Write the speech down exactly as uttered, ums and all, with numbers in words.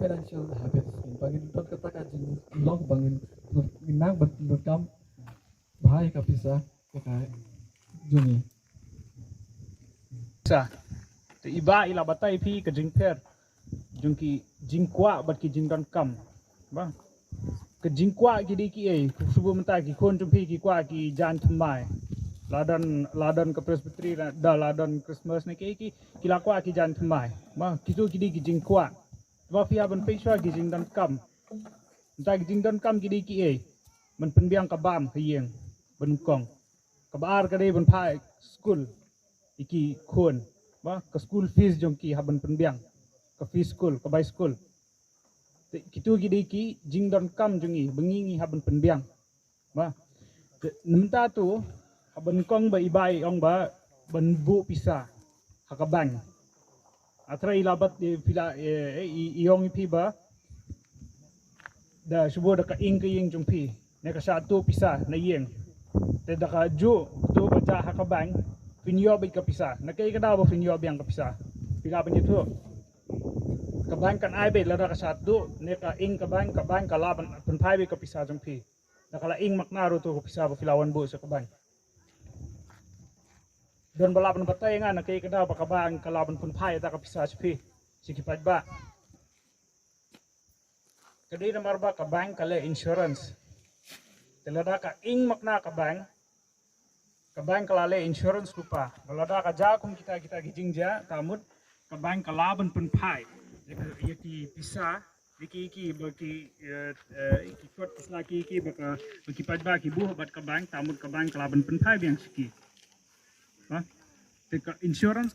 financial habits, ba ngin don kata ka jinglong ba ngin, ngin nang ban pyndonkam bha ïa ka pisa ka jong ngi. Sa te i Bah i la batai phi ka jingpher jong ki jingkwah bad ki jingdonkam. Ba ka jingkwah ki dei kiei? Shu mynta ki khun jong phi ki kwah ki jaiñ thymmai. La don, la don ka Presbytery, la don Christmas ne kiei, ki la kwah ki jaiñ thymmai. Ba kitu ki dei ki jingkwah. Ba phi hap ban peit shuwa ki jingdonkam. Mynta ki jingdonkam ki dei kiei? Ban pynbiang ka bam ha ïing, ban kong. Kaba ar ka dei ban phah skul ïa ki khun. Ba ka school fees jong ki hap ban pynbiang, ka fees skul, ka bai skul. Te kitu ki dei ki jingdonkam jong ngi ba ngi, ngi hap ban pynbiang. Ba te mynta tu hap ban kong ba i Bah i ong ba ban buh pisa ha ka bank. Hynrei i la bat, i phi la, i ong i phi ba da shu buh da ka ing ka ïing jong phi, ne ka shah tuh pisa na ïing. Te da ka juh tu ka jah ha ka bank, phin ïoh beit ka pisa. Na kaei ka daw ba phin ïoh biang ka pisa? Phi lah ban ïathuh. Ka bank kan ai beit lada ka shah tuh ne ka ing ka bank, ka bank ka lah ban pynphai beit ka pisa jong phi. Da ka la ing makna ruh tu ka pisa ba phi la wan buh sha ka bank. Don ba lah ban batai ïa nga na kaei ka daw ba ka bank ka lah ban pynphai ïa ka pisa sha phi, sha ki paidbah? Ka dei namar ba ka bank ka leh insurance. Te lada ka ing makna ka bank, ka bank ka la leh insurance lypa. Ba lada ka jia kum kita kita ki jingjia, ta mut ka bank ka lah ban pynphai ïa ki, ïa ki pisa, ïa ki, ïa ki ba ki, eh, eh, ïa ki kot ki sla ki, ïa ki ba ka, ba ki paidbah ki buh bad ka bank, ta mut ka bank ka lah ban pynphai biang sha ki. Ha? Te ka insurance